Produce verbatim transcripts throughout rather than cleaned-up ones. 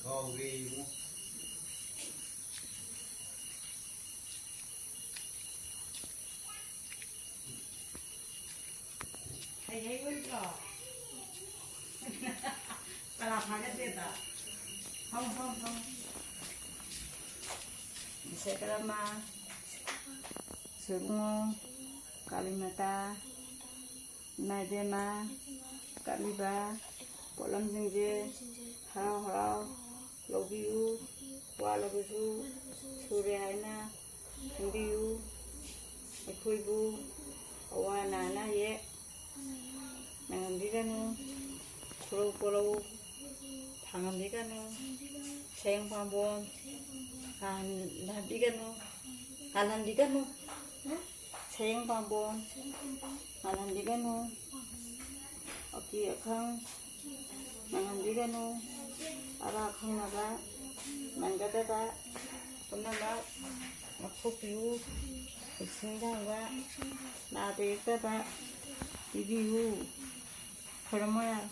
ꯀꯥꯎꯒ꯭ꯔꯦ ꯏꯕꯨꯡꯉꯣ꯫ ꯍꯩ ꯍꯩ ꯑꯣꯏꯗ꯭ꯔꯣ? ꯇꯔꯥ ꯐꯥꯒꯠꯇꯦꯗ꯫ ꯐꯝ, ꯐꯝ, ꯐꯝ꯫ ꯕꯤꯁꯀꯔꯃ, ꯁꯣꯏꯕꯨꯡꯉꯣ, ꯀꯥꯂꯤꯃꯇꯥ, ꯏꯃꯥ ꯏꯕꯦꯝꯃ, ꯀꯠꯂꯤꯕ ꯄꯣꯠꯂꯝꯁꯤꯡꯁꯦ ꯍꯔꯥꯎ ꯍꯔꯥꯎ ꯂꯧꯕꯤꯌꯨ꯫ ꯋꯥꯠꯂꯕꯁꯨ ꯁꯨꯔꯦ ꯍꯥꯏꯅ ꯈꯟꯕꯤꯌꯨ꯫ ꯑꯩꯈꯣꯏꯕꯨ ꯑꯋꯥ ꯑꯅꯥ ꯑꯌꯦꯛ ꯅꯪꯍꯟꯕꯤꯒꯅꯨ꯫ ꯈꯨꯔꯧ ꯄꯣꯔꯧ ꯊꯥꯡꯍꯟꯕꯤꯒꯅꯨ꯫ ꯁꯌꯦꯡ ꯄꯥꯝꯕꯣꯝ ꯀꯥꯍꯟꯕꯤꯒꯅꯨ꯫ ꯀꯥꯜꯍꯟꯕꯤꯒꯅꯨ꯫ ꯁꯌꯦꯡ ꯄꯥꯝꯕꯣꯝ ꯀꯥꯜꯍꯟꯕꯤꯒꯅꯨ꯫ ꯑꯀꯤ ꯑꯈꯪ ꯅꯪꯍꯟꯕꯤꯒꯅꯨ꯫ ꯑꯔꯥ ꯈꯪꯅꯕ ꯅꯪꯒꯗꯕ ꯄꯨꯝꯅꯃꯛ ꯉꯥꯛꯊꯣꯛꯄꯤꯌꯨ꯫ ꯅꯤꯡꯁꯤꯡ ꯊꯥꯡꯕ ꯅꯥꯗ ꯌꯦꯛꯇꯕ ꯄꯤꯕꯤꯌꯨ꯫ ꯈꯨꯔꯨꯝꯃꯣ ꯌꯥꯔꯦ꯫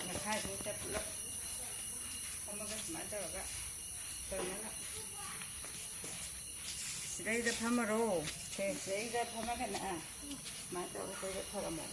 ꯃꯈꯥꯁꯤꯗ ꯄꯨꯂꯞ ꯐꯝꯃꯒ ꯁꯨꯃꯥꯏꯅ ꯇꯧꯔꯒ ꯇꯧꯅꯅ ꯁꯤꯗꯩꯗ ꯐꯝꯃꯔꯣ꯫ ꯁꯦ, ꯁꯤꯗꯩꯗ ꯐꯝꯃꯒꯅꯦ, ꯁꯨꯃꯥꯏꯅ ꯇꯧꯔꯒ ꯁꯤꯗꯩꯗ ꯐꯝꯃꯣ꯫